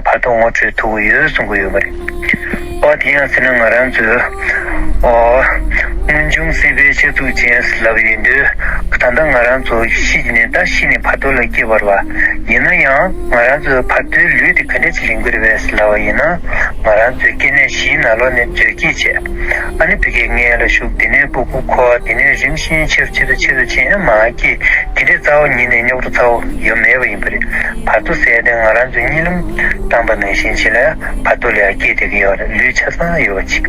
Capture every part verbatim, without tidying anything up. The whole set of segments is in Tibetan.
བར་དོ་ངོ་འཕྲོད་ཐུབ་ཀྱི་ཡོད་གསུང་གི་ཡོད་པ་རེད། ཨོ་དེ་ཡང་ཟེར་ན་ང་རང་ཚོས་ཨོ་སྔོན་བྱུང་སྲིད་པའི་ཤ་ཚུགས་ཅན་ཟེར་ལབ་ཡོད་དུས། ད་ལྟ་ང་རང་ཚོ་ཤི་ནས་ད་ཤི་ནས་བར་དོ་ལ་སྐྱེས་པ་རེད་པ། ཡིན་ན་ཡང་ང་རང་ཚོའི་བར་དོའི་ལུས་དེ་ག་འདྲ་ཅིག་ལེན་གྱི་རེད་པས་ཟེར་ལབ་པ་ཡིན་ན། ང་རང་ཚོའི་སྐྱེ་གནས་བཞིའི་ནང་ལོགས་ནས་མཛོད་སྐྱེས་བྱས། ཨ་ནི་ཕ་གིའི་མངལ་ལ་ཞུགས། དེ་ནས་ཕྲུ་གུ་འཁོར། དེ་ནས་རིམ་བཞིན་ཆེ་རུ་ཆེ་རུ་ཆེ་རུ་ཕྱིན། མར་སྐྱེས། དེ་འདྲའི་རྩ་བ་ཉིད་ནས་རྙོག་དྲ་ཚ་བོ་ཡོད་མེད་པ་ཡིན་པ་རེད། བར་དོ་ཟེར་དེ་ང་རང་ཚོའི་གཉིད་ལམ་བཏང་པ་ནང་བཞིན་བྱས་ལ་བར་དོ་ལ་ཡང་སྐྱེས་བསྡད་ཀྱི་ཡོད་རེད། ལུས་ཆ་ཚང་ཡོད་པ་ཅིག་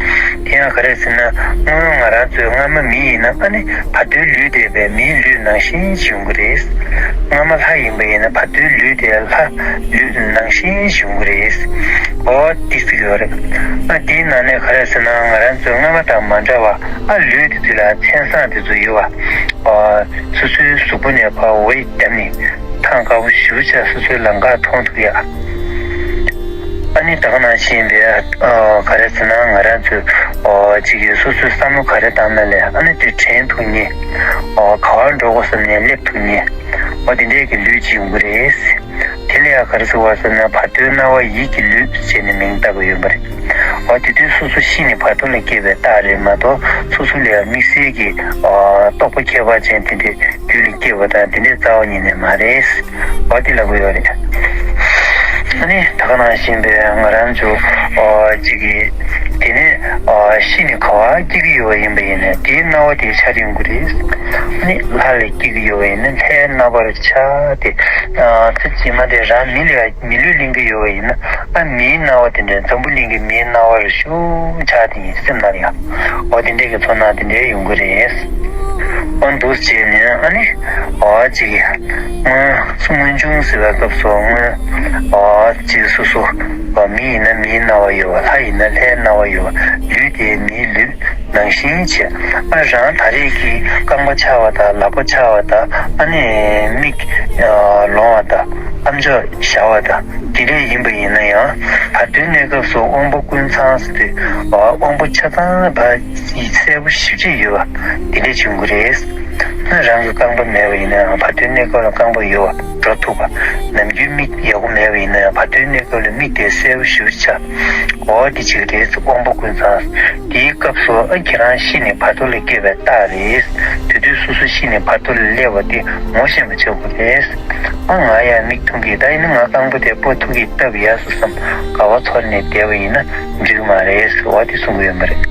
དེ་ཡང་ག་རེ་ཟེར་ན། སྔོན་ང་རང་ཚོའི་སྔ་མ་མི་ཡིན་ན། ཨ་ནི་བར་དོའི་ལུས་དེ་བས་མིའི་ལུས་ནང་བཞིན་བྱུང་གི་རེད། སྔ་མ་ལྷ་ཡིན་པ་ཡིན་ན་བར་དོའི་ལུས་དེ་ལྷ་ལུས་ནང་བཞིན་བྱུང་གི་རེད། ཨོ་དེ་ཟེར་གྱི་ཡོད་རེད། ཨ་དེའི་ནང་ནས་ག་རེ་ཟེར་ན། ང་རང་ཚོའི་སྔ་མ་དང་མ་འདྲ་བ། ཨ་ལུས་དེ་ཚོ་ལ་མཚན་བཟང་དེ་ཚོ་ཡོད་པ། ཨ་སོ་སོའི་གཟུགས་པོ་ནས་ཕར་འོ་ཡིས་བརྒྱབ་ནས་ཐང་དཀར་པོ་ཞེ་པོ་ཅིག་སོ་སོའི་ལམ་ཁ་མཐོང་ཐུབ་ཡ། ཨ་ནི་ད་ག་ནང་བཞིན་པའི་ཨ་ག་རེ་ཟེར་ན། ང་རང་ཚོས་ཨོ་ཅིག་གིས་སོ་སོའི་བསམ་བློ་ག་རེ་བཏང་ན་ལས། ཨ་ནི་དེ་དྲན་ཐུབ་མཁན། ཨོ་ག་པར་འགྲོ་དགོས་བསམ་ནས་སླེབས་ཐུབ་མཁན། ཨོ་དེ་འདྲའི་གི་ལུས་ཅིག་ཡོང་གི་རེད། དེ་ལ་ཡང་ག་རེ་ཟེར་བ་ཟེར་ན། བར་དོའི་སྣང་བ་ཡིད་ཀྱི་ལུས་ཟེར་ནས་མིང་བཏགས་ཀྱི་ཡོད་པ་རེད། ཨོ་དེ་དུས་སོ་སོ་ཤི་ནས་བར་དོ་ལ་སྐྱེས་པའི་རྟགས་རེད་མ་གཏོགས། སོ་སོ་ལ་ཡང་དམིགས་བསལ་གྱི་ཨོ་རྟོགས་པ་ཁྱད་པར་ཅན་དེ་འདྲའི་རྒྱུད་ལ་སྐྱེས་པ་དང་དེ་འདྲའི་རྩ་བ་ཉིད་ནས་མ་རེད། ཨོ་དེ་ལབ་ཀྱི་ཡོད་རེད། ཨ་ནི་ད་ག་ནང་བཞིན་པའི་ང་རང་ཚོ་ཨོ་གཅིག་གིས་དེ་ནས་ཨོ་ཤི་ནས་ག་པར་སྐྱེ་གི་ཡོད་པ་ཡིན་པ་ཡིན་ན། དེའི་སྣང་བ་དེ་འཆར་ཡོང་གི་རེད། ཨ་ནི་ལྷ་ལ་སྐྱེ་གི་ཡོད་པ་ཡིན་ན་ལྷའི་རྣམ་པར་འཆར་ཏེ། ཨ་ཚེ་རྗེས་མ་དེ་རང་མི་ལ་མི་ལུས་ལེན་གི་ཡོད་པ་ཡིན་ན། ཨ་མིའི་སྣང་བ་དེ་འདྲ་འཛམ་བུ་གླིང་གི་མིའི་སྣང་བ་རུ་ཤུགས་ཆགས་དེ་ཡིན་སེམས་ནང་ལ་ཡང་། ཨོ་དེ་འདྲའི་གི་ཚོར་སྣང་དེ་འདྲའི་ཡོང་གི་རེད། ཨོ་འདུག་བྱས་ནས་ཨ་ནི་ཨོ་ཅིག་སྔོན་སྔོན་བྱུང་ཟེར་བའི་སྐབས་སུ། སྔོན་ཨོ་ཅིག་སོ་སོ་ཨོ་མི་ཡིན་ན་མིའི་སྣང་བ་ཡོད་པ། ལྷ་ཡིན་ན་ལྷའི་སྣང་བ་ཡོད་པ། ལུས་དེ་མིའི་ལུས་ནང་བཞིན་བྱས། ཨ་རང་ད་རེས་ཀྱི་རྐང་པ་ཆག་པ་དང་ལག་པ་ཆག་པ་དང་། ཨ་ནི་མིག་ལོང་བ་དང་། ཨམ་ཅོག་བཞར་བ་དང་དེ་འདྲས་ཡིན་པ་ཡིན་ན་ཡང་། བར་དོའི་གནས་སྐབས་སུ་དབང་པོ་ཀུན་ཚང་ཟེར་དུས། དབང་པོ་ཆ་ཚང་ཕར་གསལ་པོ་ཞེ་པོ་ཅིག་ཡོད་པ་དེ་འདྲས་བྱུང་གི་རེད། ན་རང་གི་རྐང་པ་མེད་པ་ཡིན་ན་ཡང་། བར་དོའི་གནས་སྐབས་ལ་རྐང་པ་ཡོད་པ་འགྲོ་ཐུབ་པ། ནམ་རྒྱུན་མིག་ཡག་པོ་མེད་པ་ཡིན་ན་ཡང་། བར་དོའི་གནས་སྐབས་ལ་མིག་དེ་གསལ་པོ་ཞེ་པོ་ཅིག་འོ་དེ་ཅིག་རེད། དབང་པོ་ཀུན་ཚང་། དེའི་སྐབས་སུ་ཨ་ཁྱེད་རང་ཤི་ནས་བར་དོ་ལ་སྐྱེས་པའི་རྟགས་རེད། དེ་དུས་སོ་སོ་ཤི་ནས་བར་དོ་ལ་སླེབས་པ་དེ་ངོ་ཤེས་པ་བྱེད་དགོས་རེད། ཨ་ང་ཡང་མིག་མཐོང་གི། ད་ཡིན་ན་ང་རྐང་པ་དེ་སྤོ་ཐུབ་ཀྱི་སྟབས་ཡག་སོང་བསམ། དགའ་བ་ཚོར་ནས་བསྡད་པ་ཡིན་ན་འགྲིག་མ་རེད་ཟེར་བ་དེ་གསུང་གི་ཡོད་མ་རེད།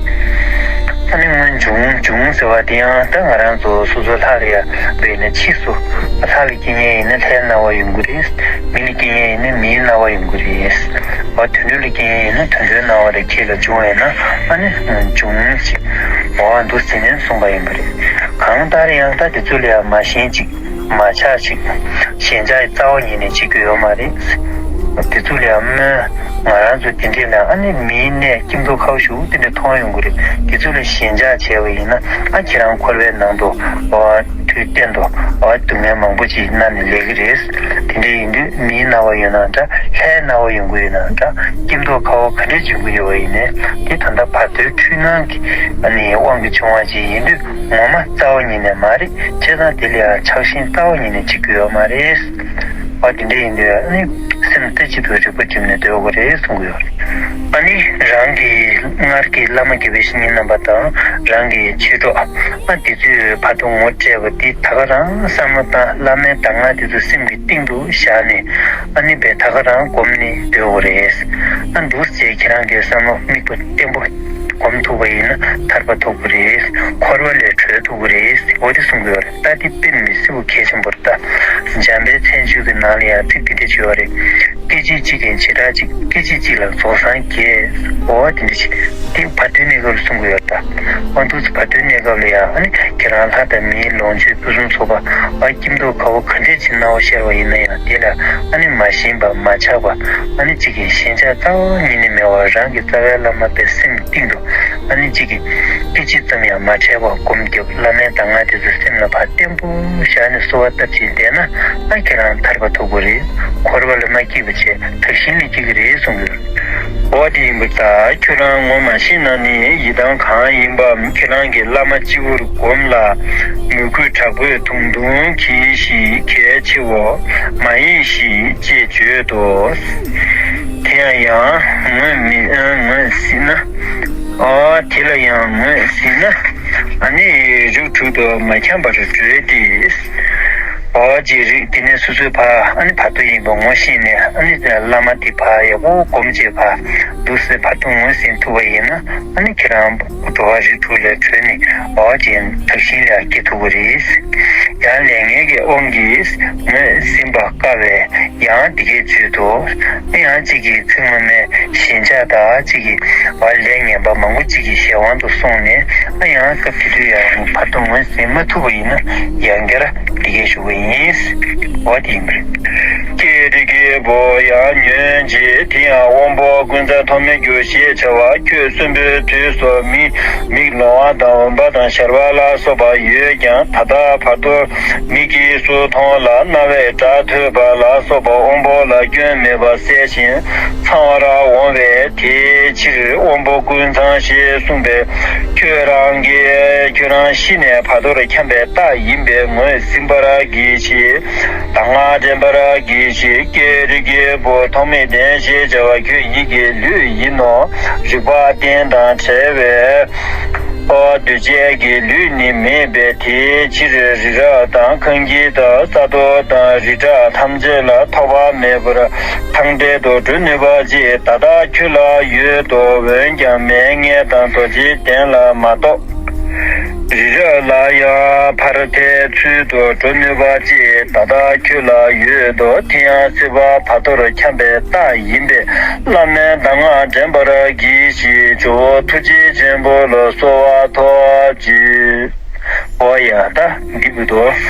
ཨ་ནི་སྔོན་བྱུང་བྱུང་ཟེར་བ་དེ་ཡང་ད་ང་རང་ཚོ་སོ་སོ་ལྷ་ལ་ཡ་བས་ན་ཕྱིས་སུ། ལྷ་ལ་སྐྱེ་མཁན་ཡིན་ན་ལྷའི་སྣང་བ་ཡོང་གི་རེད། མི་ལ་སྐྱེ་མཁན་ཡིན་ན་མིའི་སྣང་བ་ཡོང་གི་རེད། འོ་དུད་འགྲོ་ལ་སྐྱེ་མཁན་ཡིན་ན་དུད་འགྲོའི་སྣང་བ་རེ་ཁྱེད་ལ་བྱུང་བས་ན། ཨ་ནི་བྱུང་ཞེས་འོ་འདུག་ཟེར་ནས་གསུངས་པ་ཡིན་པ་རེད། གང་ལྟར་ཡང་ད་དེ་ཚོ་ལ་ཡང་མ་ཞེན་ཅིག་མ་ཆགས་ཤིག་ཞེན་ཆགས་རྩ་བ་ཉིད་ནས་བྱེད་རྒྱུ་ཡོད་མ་རེད། དེ་ཚོ་ལ་ཡང་སྨོན། ང་རང་ཚོ་དེ་འདྲས་ལ་ཨ་ནི་མིའི་གནས་སྐྱིད་མདོག་ཁ་པོ་ཞེ་པོ་དེ་འདྲ་མཐོང་ཡོང་གི་རེད། དེ་ཚོ་ལ་ཞེན་ཆགས་བྱས་པ་ཡིན་ན། ཨ་ཁྱེད་རང་འཁོར་བའི་ནང་དུ་འོ་དུས་གཏན་དུ་འོ་སྡུག་བསྔལ་མང་པོ་ཅིག་མནར་ནས་ལས་ཀྱི་རེད། དེ་འདྲས་ཡིན་དུས་མིའི་སྣང་བ་ཡོད་ན་འདྲ། ལྷའི་སྣང་བ་ཡོང་གི་ཡོད་ན་འདྲ། སྐྱིད་མདོག་ཁ་པོ་ག་འདྲས་བྱུང་གི་ཡོད་པ་ཡིན་ནའི། དེ་ད་ལྟ་བར་དོའི་འཁྲུལ་སྣང་གི་ཨ་ནི་དབང་གིས་བྱུང་བ་ཅིག་ཡིན་དུས་ངོ་མ་རྩ་བ་ཉིད་ནས་མ་རེད། བྱས་ཙང་དེ་ལ་ཡང་ཆགས་ཞེན་རྩ་བ་ཉིད་ནས་བྱེད་རྒྱུ་ཡོད་མ་རེད། ཨ་དེ་འདྲ་ཡིན་དུས་ཨ་ནི་སེམས་རྩེ་གཅིག་ཏུ་རིག་པ་བསྒྲིམས་ནས་སྡོད་དགོས་རེད་གསུང་གི་ཡོད་རེད། ཨ་ནི་རང་གི་སྔར་གྱི་བླ་མ་དགེ་བའི་བཤེས་གཉེན་རྣམ་པ་དང་རང་གི་མཆེད་གྲོགས། ཨ་དེ་ཚོས་བར་དོ་ངོ་སྤྲད་པ་དེ་ད་ག་རང་བསམ་བློ་བཏང་། བླ་མའི་གདམས་ངག་དེ་ཚོ་སེམས་ཀྱི་གཏིང་དུ་བཞག་ནས། ཨ་ནི་བས་ད་ག་རང་སྒོམ་ནས་སྡོད་དགོས་རེད། ཨ་འདུག་ཟེར་ཁྱེད་རང་གི་བསམ་བློ་དམིགས་པ་བརྟན་པོ་སྒོམ་ཐུབ་པ་ཡིན་ན་ཐར་པ་ཐོབ་ཀྱི་རེད། འཁོར་བ་ལས་གྲོལ་ཐུབ་ཀྱི་རེད། འོ་དེ་གསུང་གི་ཡོད་རེད། ད་དེ་དཔེ་མི་སྲིད་པ་གལ་ཆེན་པོ་རེད། ད་འཇམ་དཔལ་མཚན་བརྗོད་ཀྱི་ནང་ལ་ཡང་ཚིག་དེ་འདྲ་བརྗོད་པ་རེད། སྐད་ཅིག་གཅིག་གིས་བྱེ་བྲག་གཅིག་སྐད་ཅིག་གཅིག་ལ་རྫོགས་སངས་རྒྱས། འོ་དེ་འདྲ་ཞིག་དེ་བར་དོའི་གནས་སྐབས་ལ་གསུང་གི་ཡོད་རེད། ད་འོ་འདུག་སེ་བར་དོའི་གནས་སྐབས་ལ་ཡང་ཨ་ནི་ཁྱེད་རང་ལྷ་དང་མིའི་ལོངས་སྤྱོད་ཕུན་སུམ་ཚོགས་པ། ཨ་སྐྱིད་མདོག་ཁ་པོ་ག་འདྲས་ཅིག་སྣང་བ་ཤར་བ་ཡིན་ན་ཡང་། དེ་ལ་ཨ་ནི་མ་ཞེན་པ་མ་ཆགས་པ། ཨ་ནི་གཅིག་གིས་ཞེན་ཆགས་རྩ་བ་ཉིད་ནས་མེད་པར་རང་གི་རྩ་བའི་བླ་མ་དཔེ་སེམས་གཏིང་དུ། ཨ་ནི་གཅིག་གིས་སྐད་ཅིག་ཙམ་ཡང་མ་ཆད་པར་སྒོམ་རྒྱབ། བླ་མའི་གདམས་ངག་དེ་ཚོ་སེམས་ལ་ཕར་བརྟན་པོ་བཞག་ནས་གསོལ་བ་བཏབ་བྱས་བསྡད་ན། ཨ་ཁྱེད་རང་ཐར་པ་ཐོབ་ཀྱི་རེད། འཁོར་བ་ལ་མ་སྐྱིད་པ་བྱས་དག་ཞིང་ལ་སྐྱིད་ཀྱི་རེད་གསུང་གི་ཡོད། འོ་དེ་ཡིན་པར་ཐལ། ཁྱོད་རང་ངོ་མ་ཤེས་ན་ནི་ཡི་དམ་གང་ཡིན་པའམ། ཁྱེད་རང་གིས་བླ་མ་སྤྱི་བོར་བསྒོམས་ལ། མོས་གུས་དྲག་པོས་དུང་དུང་གྱིས་ཤིག་གལ་ཆེའོ། མ་ཡེངས་ཤིག་ཅེས་བརྗོད་དོ། དེ་ཡང་ཡང་ངོས་མི་ངོས་ཟིན་ན། ཨོ་དེ་ལ་ཡང་ངོས་ཟིན་ན། ཨ་ནི་རིགས་དྲུག་ཏུ་མ་འཁྱམས་པར་བགྲོད་དེ། ཨོ་ཅེས་རིགས་དེ་ནས་སོ་སོའི་ཕ་ཨ་ནི་བར་དོ་ཡིན་པ་ངོ་ཤེས་ནས། ཨ་ནི་བླ་མ་དེ་ཕ་ཡག་པོ་སྒོམ་བྱས་ཕ་འདུག་སེ་བར་དོ་ངོས་ཟིན་ཐུབ་པ་ཡིན་ན། ཨ་ནི་ཁྱེད་རང་འགྲོ་བ་རིགས་དྲུག་ལས་གྲོལ་ནས་ཨོ་ཅེས་དག་ཞིང་ལ་སྐྱེ་ཐུབ་ཀྱི་རེད། ཡང་ལས་ངན་གྱི་དབང་གིས་ངོས་ཟིན་པ་དཀའ་བས་ཡང་འདི་སྐད་བརྗོད་དོ། ཨ་ཡང་གཅིག་གིས་ཚིག་ངོ་མའི་ཞེན་ཆགས་དང་། གཅིག་གིས་བ་ལས་ངན་པ་མང་པོ་གཅིག་གི་གཞན་དབང་དུ་སོང་ནས། ཨ་ཡང་སྐབས་དེ་དུས་ཡང་བར་དོ་ངོས་ཟིན་མ་ཐུབ་པ་ཡིན་ན་ཡང་བསྐྱར་འདི་སྐད་ཞུ་བ་ཡིན། འོ་དེ་ཡིན་པ་རེད། ཀྱེ་རིགས་ཀྱི་བུ་ཡང་ཉོན་ཅིག་དེ་ཡང་དབང་པོ་ཀུན་བཙན་ཐོགས་མེད་རྒྱུ་ཞེས་བྱ་བ། ཁྱོད་གསོན་པོའི་དུས་སུ་མིག་མིག་ལོང་བ་དང་འོན་པ་དང་ཞར་བ་ལ་སོགས་པ་ཡོད་ཀྱང་། ད་ལྟ་བར་དོར་མིག་གིས་སུ་མཐོང་ལ། རྣ་བས་སྒྲ་ཐོས་པ་ལ་སོགས་པ་དབང་པོ་ལ་སྐྱོན་མེད་པ་གསལ་ཞིང་ཚང་བར་འོང་བས། དེའི་ཕྱིར་དབང་པོ་ཀུན་ཚང་ཞེས་གསུངས་པས། ཁྱོད་རང་གིས་ཁྱོད་རང་ཤི་ནས་བར་དོར་འཁྱམས་པའི་རྟགས་ཡིན་པས་ངོས་ཟིན་པར་གྱིས་ཤིག་གདམས་ངག་དྲན་པར་གྱིས་ཤིག་ཀྱེ་རིགས་ཀྱི་བུ་ཐོགས་མེད་ལྡན་ཞེས་བྱ་བ་ཁྱོད་ཡིད་ཀྱི་ལུས་ཡིན་ནོ། རིག་པ་རྟེན་དང་བྲལ་བས། འདུས་བྱས་ཀྱི་ལུས་ནི་མེད་པས། དེའི་ཕྱིར་རི་རབ་དང་ཁང་ཁྱིམ་དང་ས་རྡོ་དང་རི་བྲག་ཐམས་ཅད་ལ་ཐོགས་པ་མེད་པར་ཐང་བྲལ་དུ་འགྲོ་ནུས་པ་ཅིག་ད་ལྟ་ཁྱོད་ལ་ཡོད་དོ། འོན་ཀྱང་མའི་མངལ་དང་རྡོ་རྗེའི་གདན་ལ་མ་གཏོགས། རི་རབ་ལ་ཡང་ཕར་ཐལ་ཚུལ་དུ་འགྲོ་ནུས་པ་ཅིག་ད་ལྟ་ཁྱོད་ལ་ཡོད་དོ། དེ་ཡང་སྲིད་པ་བར་དོར་འཁྱམས་པའི་རྟགས་ཡིན་པས། བླ་མའི་གདམས་ངག་དྲན་པར་གྱིས་ཤིག་ཇོ་བོ་ཐུགས་རྗེ་ཆེན་པོ་ལ་གསོལ་བ་ཐོབ་ཅིག་འོ་ཡ། ད་འདི་བུ་དོ་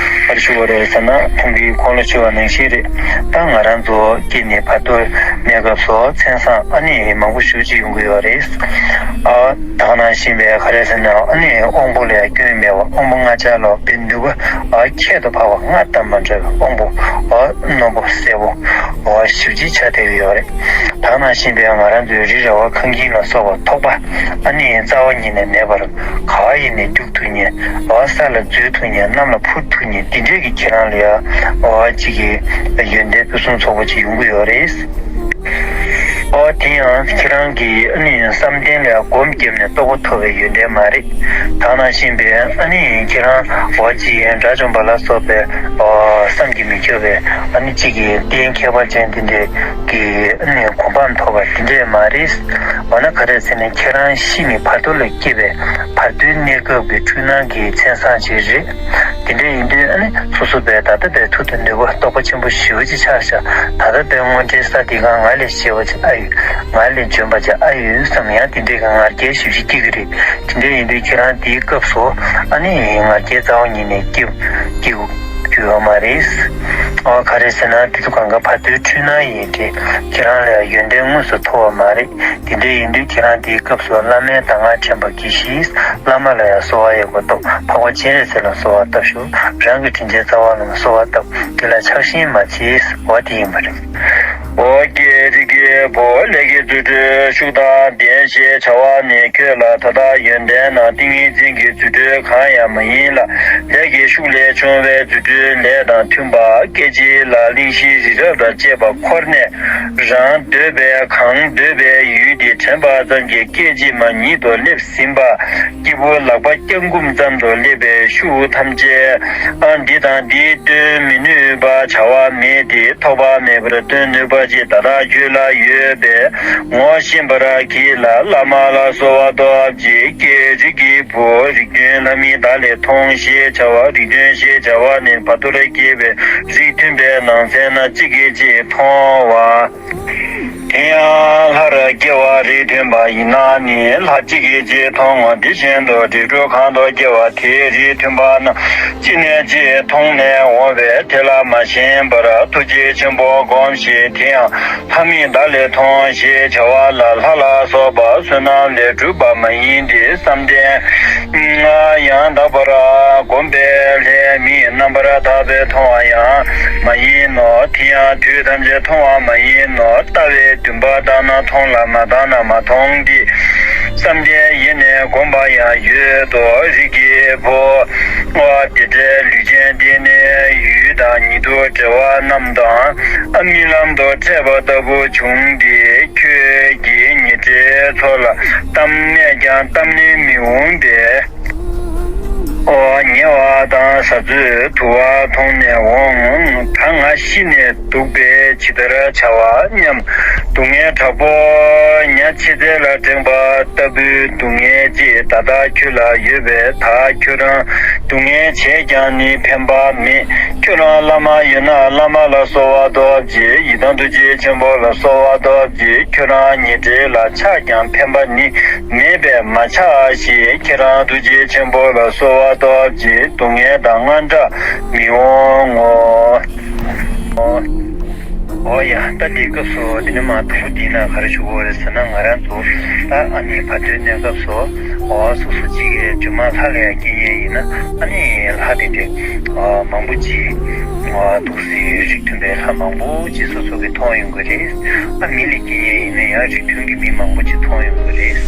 ཕར་ཞུ་བ་རེད་ཟེར་ན། ཁོང་གིས་ཁོང་ལ་ཞུ་བ་ནང་བཞིན་རེད། ད་ང་རང་ཚོ་སྐྱེས་ནས་བར་དོ་གནས་སྐབས་སུ་མཚན་བཟང་ཨ་ནི་མང་པོ་ཞེ་པོ་ཅིག་ཡོང་གི་ཡོད་རེད། ཨ། ད་ག་ནང་བཞིན་པའི་ག་རེ་ཟེར་ན། ཨ་ནི་དབང་པོ་ལ་ཡང་སྐྱོན་མེད་པ། དབང་པོ་ལྔ་ཆར་ལོག་པའི་ནུས་པ། ཨ། ཁྱད་དུ་འཕགས་པ་ལྔ་དང་མ་འདྲ་བའི་དབང་པོ། ཨ། རྣོན་པོ་གསལ་པོ། ཨ། ཞེ་པོ་ཅིག་ཆགས་བསྡད་ཀྱི་ཡོད་རེད། ད་ག་ནང་བཞིན་པའི་ང་རང་ཚོའི་རི་ར་བ་ཁང་ཁྱིམ་ལ་སོགས་པ་ཐོགས་པ་ཨ་ནི་རྩ་བ་ཉིད་ནས་མེད་པར། ག་བ་ཡིན་ནས་རྒྱུག་ཐུབ་མཁན། ཨ། ས་ལ་འཛུལ་ཐུབ་མཁན། གནམ་ལ་འཕུར་ཐུབ་མཁན། འདི་འདྲས་ཀྱི་ཁྱེད་རང་ལ་ཡ། ཨ། གཅིག་གི་ཡོན་ཏན་ཕུན་སུམ་ཚོགས་པོ་ཅིག་ཡོང་གི་ཡོད་རེད། ཨོ། དེ་ཡང་ཁྱེད་རང་གིས་ཨ་ནི་བསམ་གཏན་ལ་སྒོམ་བརྒྱབ་ནས་རྟོགས་པ་ཐོབ་པའི་ཡོན་ཏན་མ་རེད། ད་ག་ནང་བཞིན་པའི་ཨ་ནི་ཁྱེད་རང་འོ་ཅི་ཡན་དགྲ་བཅོམ་པ་ལ་སོགས་པའི། ཨོ། བསམ་གྱིས་མི་ཁྱབ་པའི་ཨ་ནི་གཅིག་གི་རྟེན་ཁྱད་པར་ཅན་དེ་འདྲས་ཀྱི་ཨ་ནི་གོ་འཕང་ཐོབ་པ་དེ་འདྲས་མ་རེད། འོ་ན་ག་རེ་ཟེར་ན། ཁྱེད་རང་ཤི་ནས་བར་དོ་ལ་སྐྱེས་པའི་བར་དོའི་གནས་སྐབས་ཀྱི་འཁྲུལ་སྣང་གི་མཚན་བཟང་ཅིག་རེད། དེ་འདྲ་ཡིན་དུས་ཨ་ནི་སོ་སོ་བས་ད་ལྟ་བའི་མཐུ་དང་ནུས་པ་རྟོགས་པ་ཆེན་པོ་ཞེ་པོ་ཅིག་ཆགས་ཤག་ད་ལྟ་བའི་དངོས་འབྲེལ་ས་འདི་ག་ང་ལས་ཞེ་བ་ཅིག་ཨ་ཡོད། ང་ལས་འཇོན་པ་ཅིག་ཨ་ཡོད་བསམ། ཡང་དེ་འདྲའི་གི་ང་རྒྱལ་ཞེ་པོ་ཅིག་སྐྱེ་གི་རེད། དེ་འདྲ་ཡིན་དུས་ཁྱེད་རང་དེའི་སྐབས་སུ་ཨ་ནི་ང་རྒྱལ་རྩ་བ་ཉིད་ནས་སྐྱེ་སྐྱེ་རྒྱུ་ཡོད་མ་རེད། ཨ། ག་རེ་ཟེར་ན། དེ་ཚོ་གང་ག་བར་དོའི་འཁྲུལ་སྣང་ཡིན་ཏེ། ཁྱེད་རང་ལ་ཡང་ཡོན་ཏན་དངོས་སུ་ཐོབ་པ་མ་རེད། དེ་འདྲ་ཡིན་དུས་ཁྱེད་རང་དེའི་སྐབས་སུ་བླ་མའི་གདམས་ངག་དྲན་པར་གྱིས་ཤིག་བླ་མ་ལ་ཡང་གསོལ་བ་ཡག་པོ་བཏབ། འཕགས་པ་སྤྱན་རས་གཟིགས་ལ་གསོལ་བ་བཏབ་ཤོག་རང་གི་དྲིན་ཅན་རྩ་བ་ལ་གསོལ་བ་བཏབ། དེ་ལ་ཆགས་ཞེན་མ་བྱེད། འོ་དེ་ཡིན་པ་རེད། འོ་ཀྱེ་རིགས་ཀྱི་བུ། ལས་ཀྱི་རྫུ་འཕྲུལ་ཤུགས་དང་ལྡན་ཞེས་བྱ་བ་ནི། ཁྱོད་ལ་ད་ལྟ་ཡོན་ཏན་ནང་ཏིང་ངེ་འཛིན་གྱི་རྫུ་འཕྲུལ་གང་ཡང་མ་ཡིན་ལ། ལས་ཀྱི་ཤུགས་ལས་བྱུང་བའི་རྫུ་འཕྲུལ་ལས་དང་མཐུན་པ། སྐད་ཅིག་ལ་གླིང་བཞི་རི་རབ་དང་བཅས་པ་འཁོར་ནས། རང་འདོད་པའི་གང་འདོད་པའི་ཡུལ་དེ་དྲན་པ་ཙམ་གྱིས་སྐད་ཅིག་མ་ཉིད་དུ་སླེབས་ཟིན་པ། སྐྱེས་བུ་ལག་པ་བརྐྱང་བསྐུམ་ཙམ་དུ་སླེབས་པའི་ཤུགས་ཐམས་ཅད། ཨ། འདི་དང་འདིའི་དོན་མི་ནུས་པ་བྱ་བ་མེད་དེ། ཐོགས་པ་མེད་པར་སྟོན་ནུས་པ་ཅིག་ད་ལྟ་ཁྱོད་ལ་ཡོད་པས་ངོ་ཤེས་པར་གྱིས་ལ། བླ་མ་ལ་གསོལ་བ་ཐོབ་ཅིག་ཀྱེ་རིགས་ཀྱི་བུ། རིགས་མཐུན་ལྷ་མིན་བདག་ལས་མཐོང་ཞེས་བྱ་བ། རིགས་མཐུན་ཞེས་བྱ་བ་ནི་བར་དོ་ལ་སྐྱེས་པའི་རིགས་མཐུན་པའི་ནང་ཚན་ན་གཅིག་གིས་གཅིག་མཐོང་བ། དེ་ཡང་སླར་སྐྱེ་བ་རིགས་མཐུན་པ་ཡིན་ན་ནི། ལྷ་གཅིག་གིས་གཅིག་མཐོང་ངོ་། དེ་བཞིན་དུ་རིགས་དྲུག་གང་དུ་སྐྱེ་བ་དེའི་རིགས་མཐུན་པ་རྣམས་གཅིག་ནས་གཅིག་མཐོང་ནས་འོང་བས། དེ་ལ་མ་ཞེན་པར་ཐུགས་རྗེ་ཆེན་པོ་བསྒོམ་ཞིང་། དེ་ཡང་ལྷ་མིན་བདག་ལས་མཐོང་ཞེས་བྱ་བ་ལ། ལྷ་ལ་སོགས་པ་བསོད་ནམས་ལས་གྲུབ་པ་མ་ཡིན་ཏེ། བསམ་གཏན་ཡང་དག་པར་བསྒོམས་པའི་ལྷའི་མིག་རྣམ་པར་དག་པས་མཐོང་བ་ཡང་མ་ཡིན་ནོ། དེ་ཡང་དུས་ཐམས་ཅད་མཐོང་བ་མ་ཡིན་ནོ། ལྟ་བའི་ འདུན་པ་བཏང་ན་མཐོང་ལ་མ་བཏང་ན་མ་མཐོང་སྟེ། བསམ་གཏན་ཡེ་ནས་བསྒོམ་པ་ཡང་ཡོད་དོ། རིགས་ཀྱི་བུ། ཨ་དེ་འདྲའི་ལུས་ཅན་དེ་ནི་ཡུལ་དང་ཉིད་དུ་འབྲེལ་བ་རྣམས་དང་། ཨ་རྨི་ལམ་དུ་འཕྲད་པ་ལྟ་བུ་བྱུང་སྟེ། ཁྱོད་ཀྱིས་ཉེ་འབྲེལ་ཚོགས་ལ་གཏམ་སྨྲས་ཀྱང་གཏམ་ནི་མི་འོང་སྟེ། ཨོ། ཉེ་བ་དང་ཟ་ཚོད་དུ་བ་མཐོང་ནས་འོང་། ད་ང་ཤི་ནས་འདུག་པས་ཇི་ལྟར་བྱ་བ་སྙམ། སྡུག་བསྔལ་དྲག་པོ་ཉ་ཕྱེད་ཚལ་ལ་འགྲེངས་པ་ལྟ་བུའི་སྡུག་བསྔལ་ཅིག་ད་ལྟ་ཁྱོད་ལ་ཡོད་པས། ད་ཁྱོད་རང་སྡུག་བསྔལ་བྱས་ཀྱང་ནི་ཕན་པ་མེད། ཁྱོད་རང་བླ་མ་ཡོད་ན་བླ་མ་ལ་གསོལ་བ་ཐོབ་ཅིག། ཡི་དམ་རྡོ་རྗེ་ཆེན་པོ་ལ་གསོལ་བ་ཐོབ་ཅིག། ཁྱོད་རང་ཉེ་འབྲེལ་ལ་ཆགས་ཀྱང་ཕན་པ་ནི་མེད་པས་མ་ཆགས་ཤིག། ཁྱེད་རང་རྡོ་རྗེ་ཆེན་པོ་ལ་གསོལ་བ་ཐོབ་ཅིག། སྡུག་བསྔལ་དང་དངངས་སྐྲག་མི་འོང་ངོ་། ཨོ་ཡ། ད་དེའི་སྐབས་སུ་དེ་ནས་མ་དུམ་བུ་འདི་ན་ག་རེ་ཞུ་དགོས་རེད་ཟེར་ན། ང་རང་ཚོ་ད་ཨ་ནི་བར་དོའི་གནས་སྐབས་སུ་ཨོ་སོ་སོ་གཅིག་གིས་རྗེས་མ་ལྷ་ལ་ཡང་སྐྱེ་ཡས་ཡིན་ན། ཨ་ནི་ལྷ་དེ་འདྲའི་ཨ་མང་པོ་ཅིག་ཨ་འདུག་སེ་རིགས་མཐུན་པའི་ལྷ་མང་པོ་ཅིག་སོ་སོ་གིས་མཐོང་ཡོང་གི་རེད། ཨ་མི་ལ་སྐྱེ་ཡས་ཡིན་ན་ཡང་རིགས་མཐུན་གྱི་མི་མང་པོ་ཅིག་མཐོང་ཡོང་གི་རེད།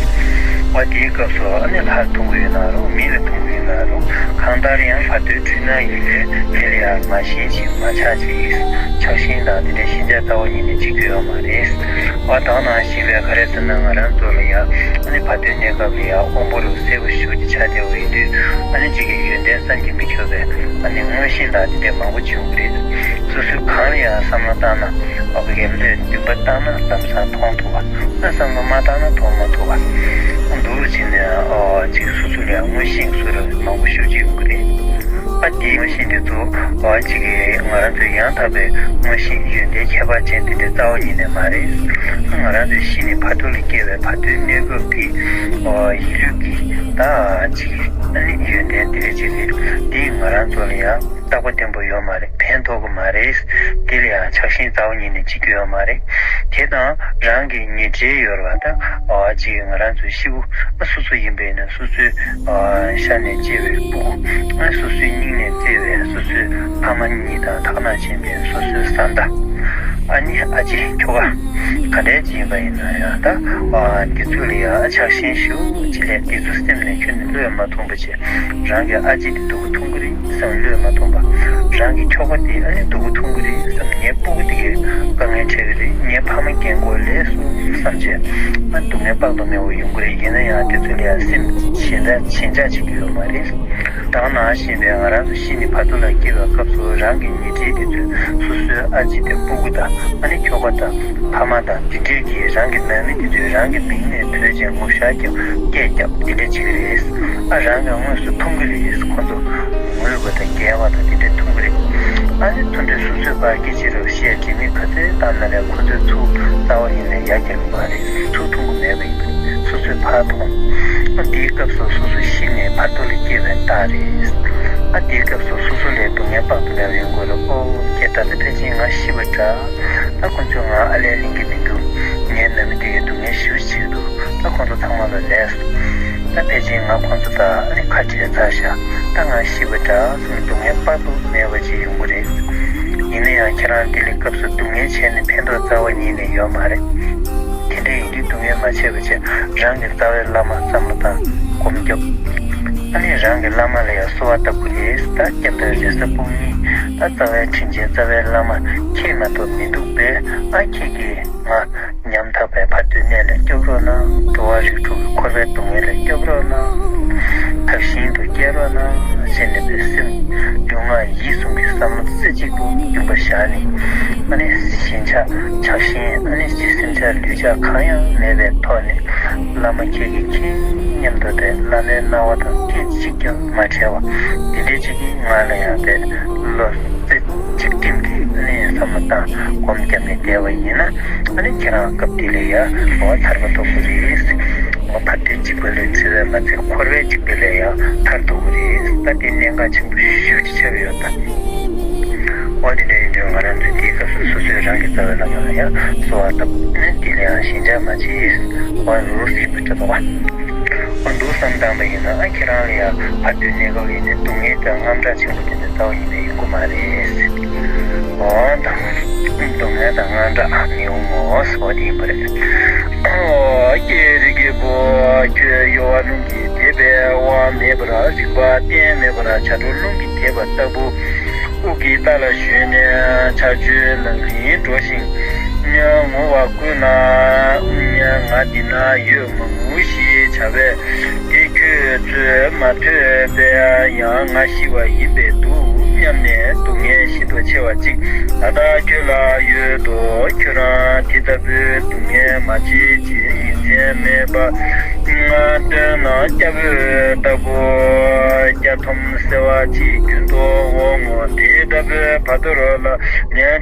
ཨ་དེའི་སྐབས་སུ་ཨ་ནི་ལྷ་མཐོང་གི་ཡོད་ན་རུང་མི་ལ་མཐོང་གི་ཡོད་ན་རུང་། གང་ལྟར་ཡང་བར་དོའི་འཁྲུལ་སྣང་ཡིན་པས་དེ་ལ་ཡང་མ་ཞེན་ཅིག་མ་ཆགས་ཅིག། ཆགས་ཞེན་དང་དེ་འདྲའི་ཞེན་ཆགས་རྩ་བ་ཉིད་ནས་བྱེད་རྒྱུ་ཡོད་མ་རེད། ཨ་དེ་ནང་བཞིན་པའི་ག་རེ་ཟེར་ན། ང་རང་ཚོ་ལ་ཡང་ཨ་ནི་བར་དོའི་གནས་སྐབས་ལ་ཡང་དབང་པོ་རུ་གསལ་པོ་ཞེ་པོ་ཅིག་ཆགས་བསྡད་པ་ཡིན་དུས། ཨ་ནི་གཅིག་གི་ཡོན་ཏན་བསམ་གྱིས་མི་ཁྱབ་པའི་ཨ་ནི་མངོན་ཤེས་དང་དེ་འདྲའི་མང་པོ་བྱུང་གི་རེད། སོ་སོའི་གང་ལ་ཡང་བསམ་བློ་བཏང་ན། ཨ་ཁུ་རྒན་པོས་འདུན་པ་བཏང་ན་ལམ་སང་མཐོང་ཐུབ་པ། ཨ་བསམ་བློ་མ་བཏང་ན་མཐོང་མ་ཐུབ་པ། འདུག་བྱས་ནས་ཨ་གཅིག་སོ་སོ་ལ་ཡང་མངོན་ཤེས་སུ་ར་མང་པོ་ཤོད་ཀྱི་ཡོང་གི་རེད། ཨ་དེའི་མངོན་ཤེས་དེ་ཚོ་ཨ་གཅིག་གིས་ང་རང་ཚོའི་ཡང་དག་པའི་མངོན་ཤེས་ཡོན་ཏན་ཁྱད་པར་ཅན་དེ་འདྲའི་རྩ་བ་ཉིད་ནས་མ་རེད། ང་རང་ཚོའི་གཤིས་ནི་བར་དོ་ལ་སྐྱེ་བའི་བར་དོའི་གནས་སྐབས་ཀྱི་ཨ་ཡིད་ལུས་ཀྱི་ད་གཅིག་ཨ་ནི་ཡོན་ཏན་དེ་འདྲ་ཅིག་རེད། དེས་ང་རང་ཚོ་ལ་ཡང་རྟག་པ་བརྟན་པོ་ཡོད་མ་རེད། ཕན་ཐོགས་ཀྱི་མ་རེད། དེ་ལ་ཡང་ཆགས་ཞེན་རྩ་བ་ཉིད་ནས་བྱེད་རྒྱུ་ཡོད་མ་རེད། དེ་དང་རང་གི་ཉེ་འབྲེལ་ཡོད་རེད་པ། ད་ཨ་ཅིག་ང་རང་ཚོའི་ཤི་བོ་ཨ་སོ་སོ་ཡིན་པ་ཡིན་ན། སོ་སོའི་ཨ་ཤ་ནས་སྐྱེས་པའི་སྤུ་གུ། ཨ་སོ་སོའི་སྙིང་ནས་བཙས་པའི་སོ་སོའི་ཕ་མ་གཉིས་དང་ཐ་མ་ཆེན་པོའི་སོ་སོའི་བཟའ་ཟླ། ཨ་ནི་ཨ་ཅེ་ཁྱོ་ག་ག་འདྲའི་ཅིག་ཡིན་པ་ཡིན་ན་ཡང་། ད་ཨ་འདི་ཚོ་ལ་ཡང་ཆགས་ཞེན་ཞེ་པོ་ཅིག་ལས། འདི་ཚོ་སེམས་ནས་ཁྱོན་ནས་བློས་མ་ཐོངས་པ་བྱས། རང་གི་ཨ་ཅེ་དེ་སྡུག་པོ་མཐོང་གི་རེད་བསམ་བློས་མ་ཐོངས་པ། རང་གི་ཁྱོ་ག་དེ་ཨ་ནི་སྡུག་པོ་མཐོང་གི་རེད་བསམ། ངའི་སྤུ་གུ་དེ་གས་དཀའ་ངལ་འཕྲད་ཀྱི་རེད། ངའི་ཕ་མ་རྒན་གོག་ལས་སུ་བསམ་བྱས། ཨ་སྡུག་བསྔལ་དཔག་ཏུ་མེད་པ་ཡོང་གི་རེད། ཡིན་ན་ཡང་དེ་ཚོ་ལ་ཡང་སེམས་ཞེན་ཆགས་ཞེན་ཆགས་བྱེད་ཀྱི་ཡོད་མ་རེད། དེ་ནང་བཞིན་པའི་ང་རང་ཚོ་གཤིས་ནི་བར་དོ་ལ་སྐྱེ་བའི་སྐབས་སུ། རང་གི་ཉེ་འབྲེལ་དེ་ཚོས་སོ་སོའི་ཨ་ཅེ་དང་སྤུ་གུ་དང་། ཨ་ནི་ཁྱོ་ག་དང་ཕ་མ་དང་། དེ་འདྲས་ཀྱིས་རང་གི་ནང་མི་དེ་ཚོས་རང་གི་མིང་ནས་བོས་བྱས་ངོ་ཤ་རྒྱབ་སྐད་རྒྱབ་དེ་འདྲས་བྱེད་ཀྱི་རེད། ཨ་རང་གིས་དངོས་སུ་མཐོང་གི་རེད། ཁོ་ཚོ་ངུ་བ་དང་བརྒྱལ་བ་དང་དེ་འདྲས་མཐོང་གི་རེད། ཨ་ནི་མཐུན་སྒྲིལ་སོ་སོའི་བར་སྐད་ཆ་རེ་བཤད། དྲི་མེད་ག་ཚོད་བཏང་ན་ལས་ཁོ་ཚོས་ཚུར་རྩ་བ་ཉིད་ནས་ཡ་རྒྱག་གི་མ་རེད། ཚུར་མཐོང་གི་མེད་པ་ཡིན་པ་སོ་སོས་ཕར་མཐོང་། ཨ་དེའི་སྐབས་སུ་སོ་སོ་གཤིས་ནི་བར་དོ་ལ་སྐྱེ་བའི་རྟགས་རེད། ཨ་དེའི་སྐབས་སུ་སོ་སོ་ལ་སྡུག་བསྔལ་དཔག་ཏུ་མེད་པ་ཡོང་གི་རེད། ཨོ་ཁྱེད་ད་ལྟ་ཕལ་ཆེར་ང་ཤི་བ་འདྲ། ད་ཁོ་ཚོས་ང་ཨ་ལས་ལེན་གྱི་མི་འདུག། ངའི་ནང་མི་དེ་གས་སྡུག་བསྔལ་ཞེ་པོ་ཅིག་འདུག། ད་ཁོ་ཚོ་ཚང་མ་ལ་ལས་སོང་། ད་ཕལ་ཆེར་ང་ཁོ་ཚོ་དང་ཨ་ནི་ཁ་བྲལ་ཚར་ཤག། ད་ང་ཤི་བ་འདྲ་བསམ། སྡུག་བསྔལ་དཔག་ཏུ་མེད་པ་ཅིག་ཡོང་གི་རེད། ཡིན་ན་ཡང་ཁྱེད་རང་དེ་ལས་སྐབས་སུ་སྡུག་བསྔལ་བྱས་ནས་ཕན་ཐོགས་རྩ་བ་ཉིད་ནས་ཡོད་མ་རེད། དེ་འདྲ་ཡིན་དུས་སྡུག་བསྔལ་མ་བྱས་པ་བྱས། རང་གི་རྩ་བའི་བླ་མ་བསམ་བློ་བཏང་། སྒོམ་རྒྱོབ། ཨ་ནི་རང་གི་བླ་མ་ལ་ཡང་གསོལ་བ་བཏབ་དགོས་རེད། ད་སྐྱབས་དང་རེ་ས་སྤུན་གཉིས། ད་རྩ་བའི་དྲིན་ཅན་རྩ་བའི་བླ་མ་ཁྱེད་མ་གཏོགས་མི་འདུག་པས། ཨ་ཁྱེད་ཀྱིས་ང་ཉམ་ཐག་པའི་བར་དོའི་གནས་ལས་སྐྱོབ་རོགས་གནང་། འགྲོ་བ་རིགས་དྲུག་གི་འཁོར་བའི་སྡུག་བསྔལ་ལས་སྐྱོབ་རོགས་གནང་། ཐབས་ཤེས་དུ་སྐྱེལ་རོགས་གནང་ཞེས་ནས་པའི་སེམས་ལུས་ངག་ཡིད་གསུམ་གྱི་བསམ་བློ་རྩེ་གཅིག་ཏུ་མདུན་པ་བཞག་ནས། ཨ་ནི་ཞེན་ཆགས་ཆགས་ཞེན། ཨ་ནི་སེམས་ཆགས་ལུས་ཆགས་གང་ཡང་མེད་པའི་ཐོག་ནས། བླ་མ་ཁྱེད་ཀྱིས་མཁྱེན་སྙམ་དུ་དེ་བླ་མའི་རྣ་བ་དང་སྐད་ཅིག་ཀྱང་མ་བྲལ་བ། དེ་འདྲའི་ཅིག་གིས་ང་ལ་ཡང་དེ་བློ་རྩེ་གཅིག་སྒྲིམ་གྱིས་ཨ་ནི་བསམ་བློ་བཏང་སྒོམ་བརྒྱབ་ནས་བསྡད་པ་ཡིན་ན། ཨ་ནི་ཁྱེད་རང་སྐབས་དེ་ལ་ཡང་ངོ་ཐར་པ་ཐོབ་ཀྱི་རེད། ངོ་བར་དོའི་འཇིགས་པ་ལས་འཚེ་བས་མ་ཚད་འཁོར་བའི་འཇིགས་པ་ལས་ཡང་ཐར་ཐུབ་ཀྱི་རེད། ད་དེ་གནད་འགག་ཆེན་པོ་ཞེ་པོ་ཅིག་ཆགས་ཡོད་ད། འོ་དེ་འདྲ་ཡིན་དུས་ང་རང་ཚོས་དེའི་སྐབས་སུ་སོ་སོས་རང་གི་རྩ་བའི་བླ་མ་ལ་ཡང་གསོལ་བ་བཏབ་ནས། དེ་ལ་ཡང་ཞེན་ཆགས་མ་བྱེད། འོ་རུ་སྲིད་པ་འདྲ་པོ། འོ་འདུག་བསམ་བཏང་པ་ཡིན་ན། ཨ་ཁྱེད་རང་ལ་ཡང་བར་དོའི་གནས་སྐབས་ཡིན་ནའི་སྡུག་བསྔལ་དང་དངངས་སྐྲག་ཆེན་པོ་དེ་འདྲ་རྩ་བ་ཉིད་ནས་ཡོང་གི་མ་རེད། འོ་ད། སྡུག་བསྔལ་དང་དངངས་སྐྲག་མི་འོང་ངོ་ཟེར་བ་དེ་ཡིན་པ་རེད། ཨོ་ཀྱེ་རིགས་ཀྱི་བུ། ཁྱོད་གཡོ་བ་རླུང་གིས་དེད་པའི་དབང་མེད་པར་རིག་པ་གཏན་མེད་པར་བྱ་སྒྲོ་རླུང་གིས་དེད་པ་ལྟ་བུ། དབུགས་ཀྱི་རྟ་ལ་ཞོན་ནས་ཆར་ཆུའི་ལག་ལེན་འགྲོ་ཞིང་། ངུ་བ་ཀུན་ལ་ང་འདི་ན་ཡོད་མ་ངུ་ཞེས་བྱ་བས། དེ་ཁྱོད་ཚོས་མ་ཐོས་པས་ཡང་ང་ཤི་བ་ཡིན་པས་འདུག་སྙམ་ནས་སྡུག་བསྔལ་ཤིན་ཏུ་ཆེ་བ་གཅིག་ད་ལྟ་ཁྱོད་ལ་ཡོད་དོ། ཁྱོད་རང་དེ་ལྟ་བུའི་སྡུག་བསྔལ་མ་བྱེད་ཅིག་ཡིད་བརྟན་མེད་པ། སྟོན་ན་སྐྱ་བོས་ལྟ་བུ། སྐྱ་ཐོམ་སེར་བ་གཅིག་རྒྱུན་དུ་འོང་ངོ་། དེ་ལྟ་བུའི་བར་དོ་རོ་ལ་ལན་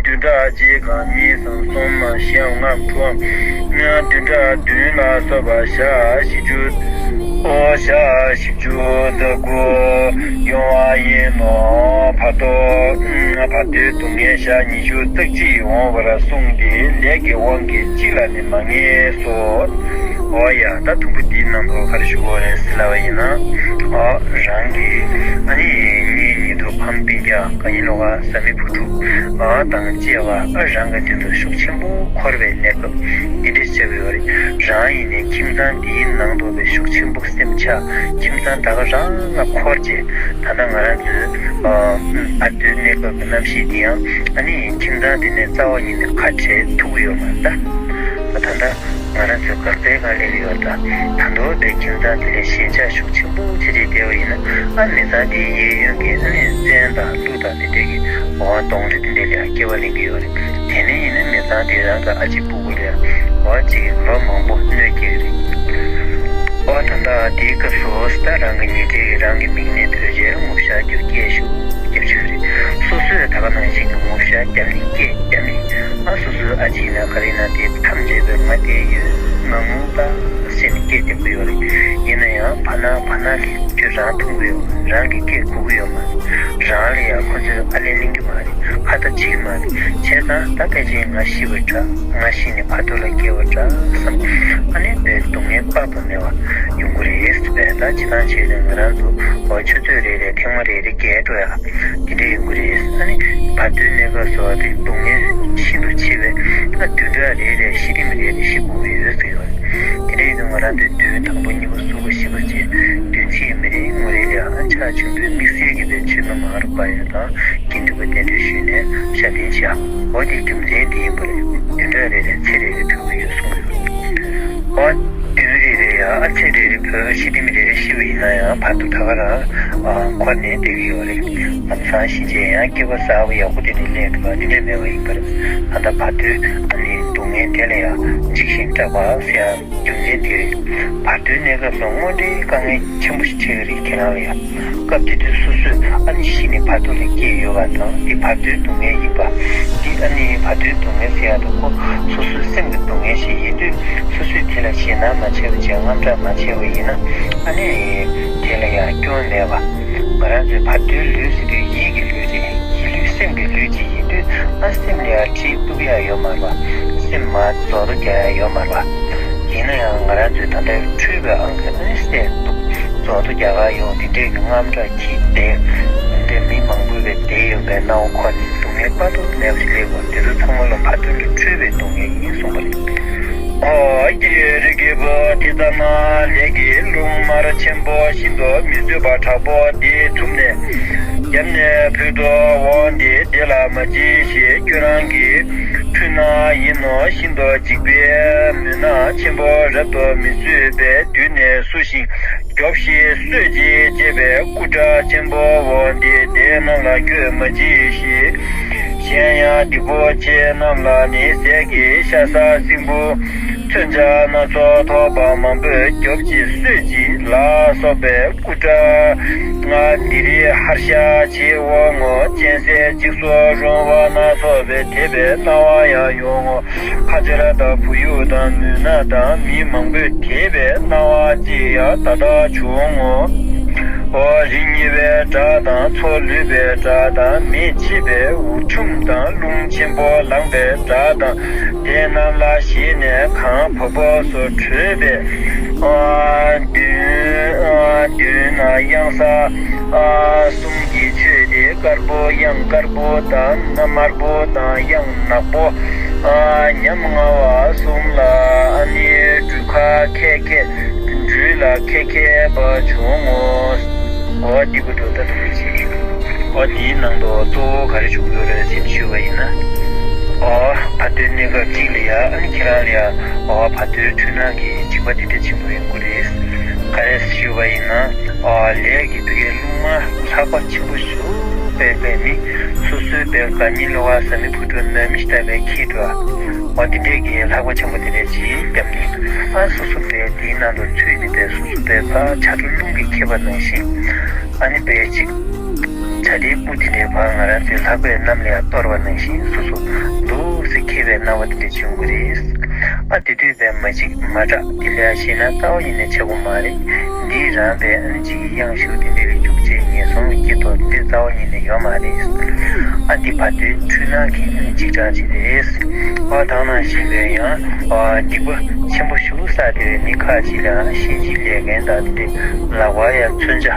བདུན་ཕྲག་གཅིག་གམ་གཉིས་སམ་གསུམ་བཞི་ལྔ་དྲུག་བདུན་ལ་སོགས་པ་ཞག་བཞི་བཅུ། ཨོ་ཞག་བཞི་བཅུ་རྩ་དགུ་ཡོང་བ་ཡིན་ནོ། བར་དོ། བར་དོའི་སྡུག་བསྔལ་ཞག་ཉི་ཤུ་རྩ་གཅིག་འོང་བར་གསུངས་ཏེ་ལས་ཀྱི་དབང་གིས་གཅིག་ལ་ནི་མ་ངེས་སོ། ཨོ་ཡ། ད་དུམ་བུ་འདིའི་ནང་དུ་ག་རེ་ཞུ་དགོས་རེད་ཟེར་ལབ་པ་ཡིན་ན། ཨོ་རང་གིས་ཨ་ནི་གཉེན་ཉེ་དུ་ཕམ་སྤུན་ཀྱག་དགའ་ཉེ་ལོག་ཀ་བཟའ་མི་བུ་ཕྲུག་ཨ་དང་བཅས་པ་ཨ་རང་གི་མདུན་དུ་ཤུགས་ཆེན་པོ་འཁོར་བའི་གནས་སྐབས་འདི་འདྲ་བྱས་པ་ཡོད་རེད། རང་ཡིན་ནའི་ཁྱིམ་ཚང་འདིའི་ནང་དུ་བའི་ཤུགས་ཆེན་པོ་སེམས་ཆགས། ཁྱིམ་ཚང་ད་ག་རང་ལ་འཁོར་བྱས། ད་ལྟ་ང་རང་ཚོའི་ཨ་བར་དོའི་གནས་སྐབས་ཀྱི་གནམ་གཤིས་འདི་ཡང་ཨ་ནི་ཁྱིམ་ཚང་འདི་ནས་རྩ་བ་ཉིད་ནས་ཁ་བྲལ་ཐུབ་ཀྱི་ཡོད་མ་རེད་ད། ད་ལྟ་ང་རང་ཚོའི་འགག་རྩའི་སྒང་སླེབས་ཡོད་ད། ད་མདོ་སྦས་ཁྱིམ་ཚང་དེ་ལས་ཞེན་ཆགས་ཤུགས་ཆེན་པོ་ཆེ་རེད་བསྡད་པ་ཡིན་ན། ཨ་མི་ཚང་དེའི་གཡས་གཡོན་གྱི་ཨ་ནི་བཙན་དང་ཀླུ་དང་དེ་འདྲས་ཀྱི་འོ་གདོན་འདྲེ་དེ་འདྲས་ལ་སྐྱེ་བ་ལེན་གྱི་ཡོད་རེད། དེ་ནས་ཡིན་ན་མི་ཚང་དེ་རང་གི་ཨ་ཅེ་སྤུ་གུ་ལ་འོ་ཅིག་ལོ་མང་པོ་གནོད་སྐྱེལ་གྱི་རེད། ཨོ་ད་ལྟ་དེའི་སྐབས་སུ་ད་རང་གི་ཉེ་འབྲེལ་རང་གི་མིང་ནས་བོས་རྗེས་ངོ་ཤ་རྒྱུ་སྐད་ཤུགས་རྒྱབ་ཆོག་རེད། སོ་སོས་ད་ག་ནང་བཞིན་གྱི་ངོ་ཤ་རྒྱབ་ནས་སྐད་རྒྱབ་ནས། ཨ་སོ་སོའི་ཨ་ཅེ་ན་ག་རེ་ན་དེ་ཐམས་ཅད་པའི་ང་དེ་ཡོད་ང་ངུ་ད་ཟེར་ནས་སྐད་རྒྱབ་ཀྱི་ཡོད་རེད། ཡིན་ན་ཡང་བར་སྣང་བར་སྣང་གི་ཁྱོད་རང་མཐོང་གི་ཡོད། རང་གི་སྐད་གོ་གི་ཡོད་མ་རེད། རང་ལ་ཡང་ཁོ་ཚོས་ཨ་ལན་གླེང་གི་མ་རེད། ཁ་བརྡ་བྱེད་ཀྱི་མ་རེད། བྱས་ཙང་ད་ཕལ་ཆེར་ང་ཤི་བ་འདྲ། ང་ཤི་ནས་བར་དོ་ལ་སྐྱེ་བ་འདྲ་བསམ། ཨ་ནི་བའི་སྡུག་བསྔལ་དཔག་ཏུ་མེད་པ་ཡོང་གི་རེད། བས་ད་སྤྱིར་བཏང་བྱས་ནས་ང་རང་ཚོ་འོ་ཆུ་ཚོད་རེ་རེ་ཐེངས་མ་རེ་རེ་བརྒལ་འགྲོ་ཡ་དེ་འདྲ་ཡོང་གི་རེད། ཨ་ནི་བར་དོའི་གནས་སྐབས་སུ་དེ་སྡུག་བསྔལ་ཤིན་ཏུ་ཆེ་བས། ཨ་བདུན་ཕྲག་རེ་རེ་ཤི་རིམ་རེ་རེ་ཤི་དགོས་ཀྱི་ཡོད་ཟེར་ཡོད་རེད། དེ་འདྲ་ཡིན་དུས་ང་རང་ཚོའི་བདུན་དང་པོ་གཉིས་པ་གསུམ་པ་བཞི་པ་བཅས་བདུན་ཚིགས་མི་རེ་ངོ་རེ་ལ་ཨ་ཆག་ཆུང་དུས་དམིགས་བསལ་གྱི་བའི་ཆོས་མ་མང་རུ་པ་ཡོད་དང་། དགེ་འདུན་པ་གདན་འདྲེན་ཞུས་ནས་ཞབས་བརྟན་བྱ། འོ་དེའི་རྒྱུ་མཚན་དེ་ཡིན་པ་རེད། བདུན་ཕྲག་རེ་རེ་ཚེ་རེ་རེ་ཕུལ་གྱི་ཡོད་གསུངས་ཡོད། འོ་བདུན་རེ་རེ་ཡང་ཨ་ཚེ་རེ་རེ་ཕུལ། ཤི་རིམ་རེ་རེ་ཤི་བ་ཡིན་ན་ཡང་བར་དུ་ད་ག་རང་འཁོར་ནས་བསྡད་ཀྱི་ཡོད་རེད། ལམ་སང་ཤི་རྗེས་ཡང་སྐྱེ་བ་གསར་པ་ཡག་པོ་དེ་ནས་ལེན་ཐུབ་པ་དེ་འདྲ་མེད་པ་ཡིན་པ་རེད། ད་ལྟ་བར་དོའི་ཨ་ནི་སྡུག་བསྔལ་དེ་ལ་ཡང་འཇིགས་ཤིང་སྐྲག་པ་ཟེར་ཡང་། རྒྱུ་མཚན་དེ་རེད། བར་དོའི་གནས་སྐབས་སུ་དངོས་འབྲེལ་དཀའ་ངལ་ཆེན་པོ་ཞིག་འཕྲད་ཀྱི་རེད་ཁྱེད་རང་ལ་ཡང་། སྐབས་དེ་དུས་སོ་སོས་ཨ་ནི་ཤི་ནས་བར་དོ་ལ་སྐྱེས་ཡོད་པ་དང་། འདི་བར་དོའི་སྡུག་བསྔལ་ཡིན་པ། འདི་ཨ་ནི་བར་དོའི་སྡུག་བསྔལ་ཟེར་ཡག་དང་ཁོ་སོ་སོའི་སེམས་ཀྱི་སྡུག་བསྔལ་ཞིག་ཡིན་དུས། སོ་སོས་དེ་ལ་ཞེད་སྣང་མ་བྱས་པ་བྱས། དངངས་སྐྲག་མ་བྱས་པ་ཡིན་ན། ཨ་ནི་དེ་ལ་ཡང་སྐྱོན་མེད་པ། ང་རང་ཚོའི་བར་དོའི་ལུས་ཟེར་དུས་ཡིད་ཀྱི་ལུས་རེད། ཡིད་ལུས་སེམས་ཀྱི་ལུས་ཅིག་ཡིན་དུས། ཨ་སེམས་ལ་ཡང་ཁྲིད་གཏུབ་ཡག་ཡོད་མ་རེད་པ། སེམས་མ་རྫོགས་རྡོ་རྒྱག་ཡག་ཡོད་མ་རེད་པ། ཡིན་ན་ཡང་ང་རང་ཚོའི་ད་ལྟའི་འཁྲུལ་པའི་ཨང་ཀི་ཨ་ནི་སེལ་གཏུབ་རྫོགས་རྡོ་རྒྱག་ག་ཡོང་། འདི་འདྲས་ཀྱི་དངངས་སྐྲག་གིས་བསྡད། འདི་འདྲས་མི་མང་པོས་བསྡད་ཡོད་པའི་སྣང་བ་ཁོ་ནས་སྡུག་བསྔལ་དཔག་ཏུ་མེད་པ་ཞིག་སླེབས་པ་འདི་ཚོ་ཚང་མ་ལ་བར་དོ་ལ་འཁྲུལ་པའི་སྡུག་བསྔལ་ཡིན་གསུངས་པ་རེད། ཨོ་ཀྱེ་རིགས་ཀྱི་བུ། དེ་ལྟ་ན་ལས་ཀྱི་རླུང་དམར་ཆེན་པོ་ཤིན་ཏུ་མི་བཟོད་པ་དྲག་པོ་དེ་འཁྲུགས་ནས་རྒྱབ་ནས་ཕུལ་དུ་འོང་སྟེ། དེ་ལ་མ་བྱིས་ཤིག་ཁྱོད་རང་གི་འཁྲུལ་སྣང་ཡིན་ནོ། ཤིན་ཏུ་འཇིགས་པའི་མུན་ནག་ཆེན་པོ་རབ་ཏུ་མི་བཟོད་པའི་མདུན་ནས་བསུ་ཞིང་། མགྱོགས་ཤིག་གསོད་ཅིག་ཅེས་པའི་སྐུ་དགྲ་ཆེན་པོ་འོང་སྟེ། དེ་རྣམས་ལ་ཁྱོད་མ་བྱིས་ཤིག་གཞན་ཡང་སྡིག་པོ་ཆེ་རྣམས་ལ་ནི་ཟས་ཀྱི་ཤ་ཟ་སྲིན་བུ་མཚོན་ཆ་སྣ་ཚོགས་ཐོགས་པ་མང་པོས་མགྱོགས་ཅིག་གསོད་ཅིག་ལ་སོགས་པའི་སྐུ་དགྲ་ལྔ་འདི་རིགས་ཧར་ཤ་ཆེ་འོང་ངོ་། གཅན་གཟན་འཇིགས་སུ་རུང་བ་སྣ་ཚོགས་པའི་དེད་པའི་སྣང་བ་ཡང་ཡོང་ངོ་། ཁ་ཆར་དང་བུ་ཡུག་དང་མུན་ནག་དང་མི་མང་པོས་དེད་པའི་སྣང་བ་ཅིག་ཡང་ད་ལྟ་བྱུང་ངོ་། འོ་རི་ཉིལ་བའི་སྒྲ་དང་མཚོ་ལུད་པའི་སྒྲ་དང་མེ་མཆེད་པའི་འུར་ཁྲོམ་དང་རླུང་ཆེན་པོ་ལངས་པའི་སྒྲ་དང་། དེ་རྣམས་ལ་ཞེན་ནས་གངས་བབ་བབས་སུ་བྲོས་པའི་མདུན་མདུན་ན་གཡང་ས་གསུམ་གྱི་ཆོས་ དཀར་པོ་གཡང་དཀར་པོ་དང་ན་དམར་པོ་དང་གཡང་ནག་པོ། ཨ་ཉམ་ང་བ་གསུམ་ལ་ཨ་ནི་སྦྲུལ་ཁ་ཁད་ཁད་སྦྲུལ་ལ་ཁད་ཁད་པ་བྱུང་ངོ་། འོ་འདི་གུ་འགྲོ་ད་ཐུག་ཅིག་འོ་འདིའི་ནང་དུ་གཙོ་བོ་ག་རེ་བྱུང་ཡོད་རེད་ཟེར་ཞུས་པ་ཡིན་ན། འོ་བར་དོའི་གནས་སྐབས་གཅིག་ལ་ཡ་ཨ་ནི་ཁྱེད་རང་ལ་ཡ་འོ་བར་དོའི་འཁྲུལ་སྣང་གི་འཇིགས་པ་འདི་འདྲ་ཆེན་པོ་ཡོང་གི་རེད། ག་རེ་ཞུས་པ་ཡིན་ན། ཨ་ལས་ཀྱི་ཕ་གིའི་སློབ་མ་ལྷག་པ་ཆེན་པོ་ཞུ་བས་པས་ནི་སོ་སོའི་པའི་དགའ་ཉེ་བློ་དགའ་བཟའ་མི་བུ་ཕྲུག་ནང་མི་ཞིག་ལྟ་བུའི་ཁྱེད་འགྲོ། འོ་འདི་འདྲས་ཀྱི་ལྷག་པ་ཆེན་པོ་འདི་འདྲས་ཅིག་བརྒྱབ་ནས་ཨ་སོ་སོ་པའི་དེའི་ནང་དུ་ཚུད་ནས་པའི་སོ་སོ་པའི་ཕ་བྱ་སྒྲོ་རླུང་གིས་ཁྱེར་བ་ནང་བཞིན་ཨ་ནི་པའི་ཅིག་བྱ་དེའི་སྤུ་འདི་འདྲའི་བར་ང་རང་ཚོའི་ལྷག་པའི་གནམ་ལ་ཡང་གཏོར་བ་ནང་བཞིན་སོ་སོ་འདུག་སེ་ཁྱེར་བའི་སྣང་བ་འདི་འདྲས་བྱུང་གི་རེད། ཨ་དེ་དུས་པའི་མ་གཅིག་མ་དྲག་དེ་ལས་ཤེས་ན་རྩ་བ་ཉིད་ནས་ཆགས་པོ་མ་རེད། འདིའི་རང་པའི་ཨ་ནི་གཅིག་གི་གཡང་ཞུ་དེ་འདྲའི་རིགས་རྒྱུག་ཆེ་ངན་སོང་ལ་སྐྱེ་ཐོག་འདི་རྩ་བ་ཉིད་ནས་ཡོད་མ་རེད། ཨ་འདི་བར་དོའི་འཁྲུལ་སྣང་གི་ཨ་ནི་འཇིགས་སྐྲག་ཅིག་རེད། ཨ་དག་ན་ཞེས་པའི་ཡང་ཨ་སྡིག་པ་ཆེན་པོ་ཞུ་ས་དེ་བས་མི་ཁ་ཅིག་ལ་ཨ་ཞིང་ཆེན་ལས་མཁན་དང་དེ་འདྲའི་ལག་པ་ཡ་མཚོན་ཆ་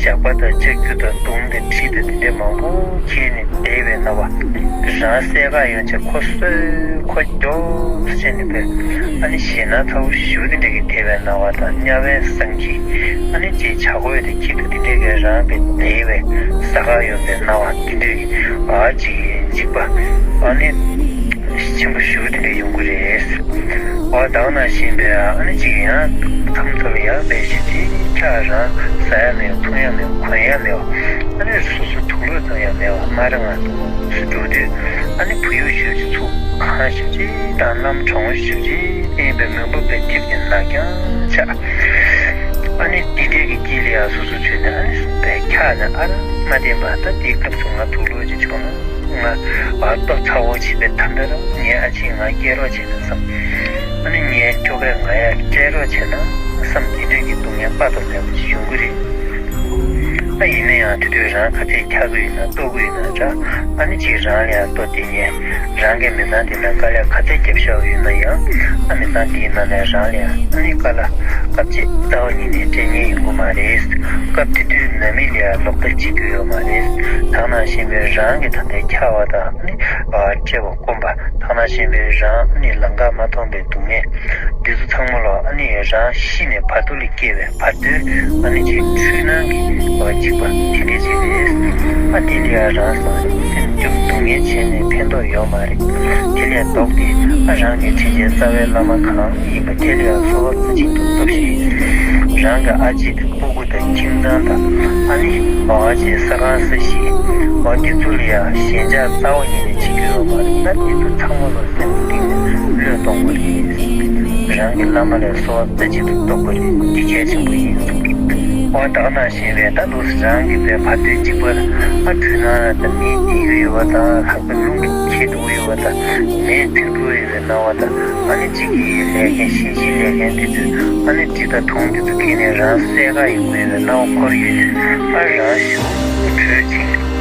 ཞགས་པ་དང་ལྕགས་ཀྱུ་དང་མདུང་དང་གྲི་དང་དེ་འདྲའི་མང་པོ་ཁྱེར་ནས་བསྡད་པའི་སྣང་བ། རང་སྲས་ཀ་ཡོང་ཆེ་ཁོ་སོས་ཁོ་སྐྱོ་ཟེར་ནས་པའི་ཨ་ནི་ཞེད་སྣང་ཚ་བོ་ཞུ་དེ་འདྲ་གི་དེ་བའི་སྣང་བ་དང་དམྱལ་བའི་ཟངས་ཀྱི་ཨ་ནི་ཅེས་བྱ་རྒོད་དེ་ཁྱི་དེ་དེ་འདྲ་གི་རང་པའི་དེ་བའི་ས་ཀ་ཡོང་པའི་སྣང་བ་དེ་འདྲ་གི་ཨ་ཅིག་འཇིགས་པ་ཨ་ནི་ཆེན་པོ་ཞུ་དེ་འདྲ་ཡོང་གི་རེད། ཨ་དག་ན་བཞིན་པའི་ཨ་ནི་ཅིག་ཡང་མཚམས་མཚམས་ལ་ཡང་པའི་ཞི་བདེ་ཁྱག་རང་ཟ་ཡ་མེད་འཐུང་ཡ་མེད་གོན་ཡ་མེད་པ་ཨ་ནི་སོ་སོ་དུག་ལོག་ཙམ་ཡང་མེད་པ་སྨ་ར་ང་སུ་འགྲོ་དུས་ཨ་ནི་བུ་ཡུག་ཞོལ་གྱི་ཚུགས་གང་ཞིབ་ཅིག་དང་གནམ་གྲང་བོ་ཞིབ་ཅིག་བསྟན་པའི་མོན་པ་པའི་ཐིབས་ཀྱི་ནག་རྐྱང་ཆགས། ཨ་ནི་དེ་འདྲའི་གི་དཀྱིལ་ལ་ཡང་སོ་སོ་ཚུད་ནས་ཨ་ནི་པའི་ཁྱག་ནས་ཨ་ར་མ་བསྟན་པ་ད་དེའི་སྐབས་སུ་ང་དུག་ལོག་ཅིག་བྱུང་ན་ང་ཨ་ལྟོ་ཚ་བོ་བྱེད་པའི་ཐ་མ་ར་ངའི་ཨ་ཅེས་ང་སྐྱེལ་རོགས་བྱེད་ན་བསམ། ཨ་ནི་ངའི་ཁྱོ་གས་ང་ཡར་སྤྲད་རོགས་བྱས་ན་བསམ་དེ་འདྲ་གི་སྡུག་བསྔལ་དཔག་ཏུ་མེད་པ་ཞིག་ཡོང་གི་རེད། ཨ་ཡིན་ན་ཡང་དེ་དུས་རང་ག་ཚད་འཁྱག་གི་ཡོད་ན་ལྟོ་གི་ཡོད་ན་འདྲ་ཨ་ནི་ཅིག་རང་ལ་ཡང་ལྟོ་དེ་ཉལ་རང་གི་མི་ཚང་དེ་ནང་དཀའ་ལས་ག་ཚད་རྒྱབ་བཞག་ཡོད་ན་ཡང་ཨ་མི་ཚང་དེའི་ནང་ནས་རང་ལ་ཡང་ཨ་ནི་དཀའ་ལས་སྐབས་ཅིག་རྩ་བ་ཉིད་ནས་སྤྲད་ཉན་ཡོང་གི་མ་རེད། སྐབས་དེ་དུས་ནང་མི་ལ་ཡང་ལོག་ལྟ་བྱེད་རྒྱུ་ཡོད་མ་རེད། ད་ནང་བཞིན་པའི་རང་གི་ད་ལྟའི་འཁྱག་པ་དང་ཨ་ནི་སྤྲད་པ། སྐོམ་པ་དག་ན་ཞེན་པའི་རང་ནི་ལམ་ཁ་མ་མཐོང་པའི་སྡུག་བསྔལ། འདི་ཚོ་ཚང་མ་ལ་ཨ་ནི་རང་ཤི་ནས་བར་དོ་ལ་སྐྱེ་བའི་བར་དོའི་ཨ་ནི་ཅིག་འཁྲུལ་སྣང་གི་འཇིགས་པ་དེ་འདྲས་ཅིག་རེད། ཨ་དེ་ལ་ཡང་རང་སེམས་སྡུག་བསྔལ་བྱས་ནས་ཕན་ཐོགས་ཡོད་མ་རེད། དེ་ལས་ལྡོག་སྟེ་ཨ་རང་གི་དྲིན་ཅན་རྩ་བའི་བླ་མ་གང་ཡིན་པ་དེ་ལ་ཡང་གསོལ་བ་རྩེ་གཅིག་ཏུ་གཏུགས་ཤིག་རང་གི་ཨ་ཅེ་དང་སྤུ་གུ་དང་ཁྱིམ་ཚང་དང་ཨ་ནི་བ་བ་ཅན་ས་ཁང་ས་གཞི་བ་དེ་ཚོ་ལ་ཡང་ཞེན་ཆགས་རྩ་བ་ཉིད་ནས་བྱེད་རྒྱུ་ཡོད་མ་རེད། ད་དེ་ཚོ་ཚང་མ་ལ་སེམས་གཏིང་ནས་བློས་གཏོང་དགོས་རེད། རང་གི་བླ་མ་ལ་གསོལ་བ་རྩེ་གཅིག་ཏུ་གཏུགས་དགོས་རེད། འདི་གལ་ཆེན་པོ་ཡིན། འོ་དག་ན་ཞེན་པའི་ད་དུ་རང་གི་པའི་བར་དོའི་འཇིགས་པ་ལ་ཨ་འཁྲུལ་སྣང་ལ་ད་མིའི་སྡིག་ཡོད་པ་དང་ལྷག་པའི་རླུང་གི་ཁྱེད་དུ་ཡོད་པ་དང་མེའི་ཚིག་འབྲུ་ཡོད་པའི་སྣང་བ་དང་ཨ་ནི་གཅིག་གིས་ལས་མཁན་ཞིང་ཆེན་ལས་མཁན་དེ་ཚོས་ཨ་ནི་གྲི་དང་དུང་དེ་ཚོ་ཁྱེར་ནས་རང་བསད་ག་ཡོང་གི་ཡོད་པའི་སྣང་བ་འཁོར་ཡོད་དུས་ཨ་རང་ཞུ་བྲོས་ཕྱིན།